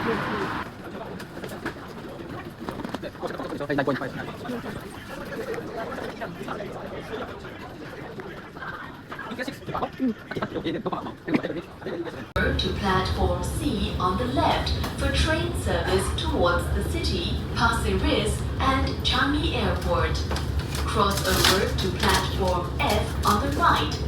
To platform C on the left for train service towards the city, Pasir Ris and Changi Airport. Cross over to platform F on the right.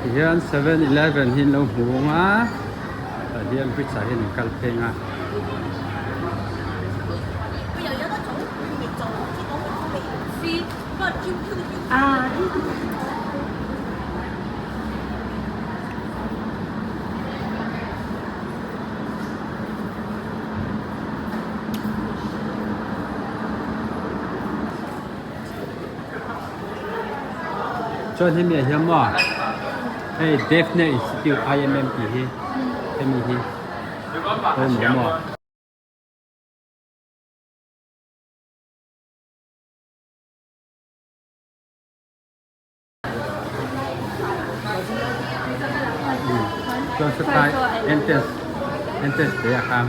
Tihian seven eleven hi an lo hmu ang a tah hian bridge ah hian an kal pheng a. Chuan hemi ah hian maw hei Devne Institute IMM tih hi hemi hi pawimawh maw. Chuan satlai entrance entrance te ah khan.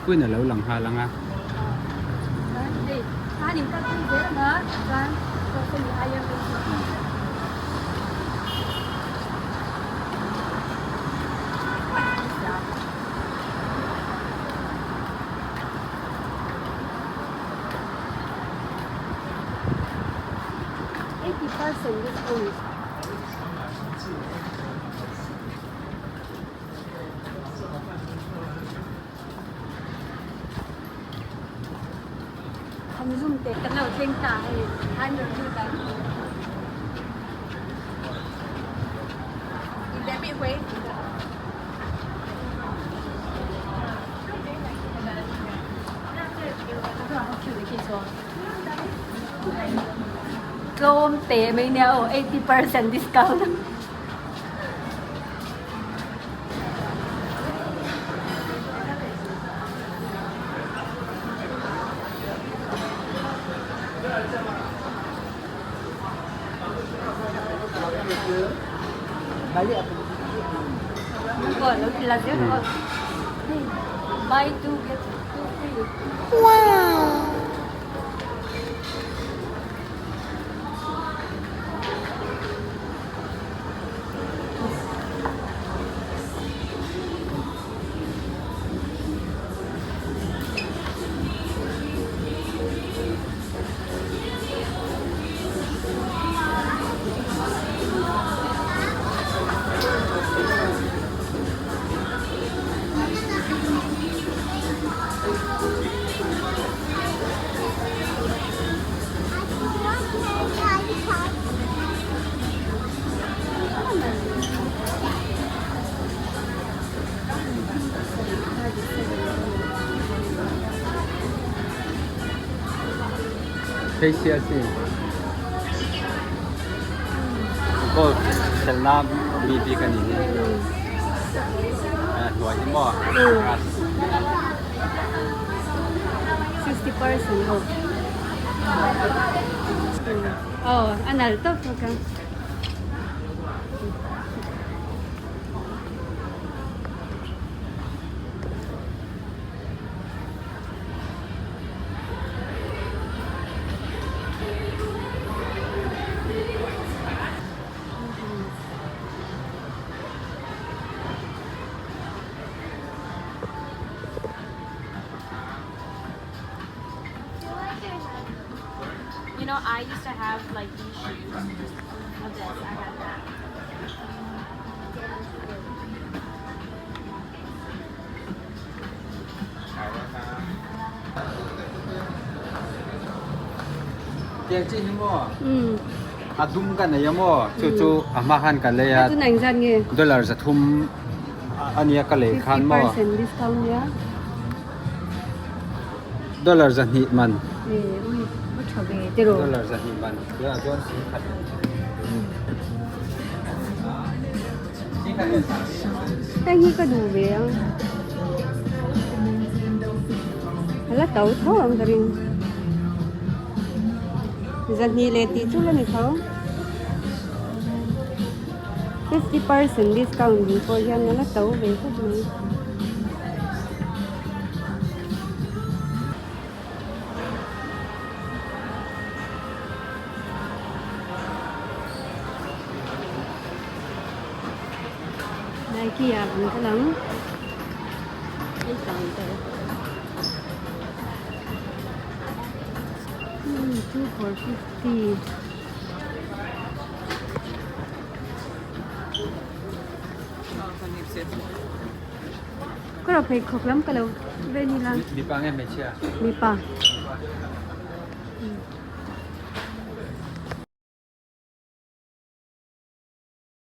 Queen a lo lang nghal ang a. Tlawm te mai nia aw 80% discount. Buy two get two free. Wow! Pheichhia a si. Golf khelnak mi bik a ni hi. Hnuai hi maw? 60% off. Oh, a nalh tawp bawk a. know, I used to have like these shoes. Of this, I had that. Tiang chi hi maw? A dum ka nei a maw? Chu chu a hma khan ka lei a. Dollar 300 a nia ka lei khan maw? 50% discount nia. Dollar 200 man. Ui, a tha ve tiraw? Dollar 200 man. Tunah chuan 10,000. Heng hi ka duh ve ang. A la to tho ang ka ring. 200 leh tih chu la ni tho. 50% discount ding pawh hian a la to ve khawp mai. Nike ah kan kal ang 2 for 50. Ka rawh pheikhawk lam ka lo ven ila. Mipa nge hmeichhia? Mipa.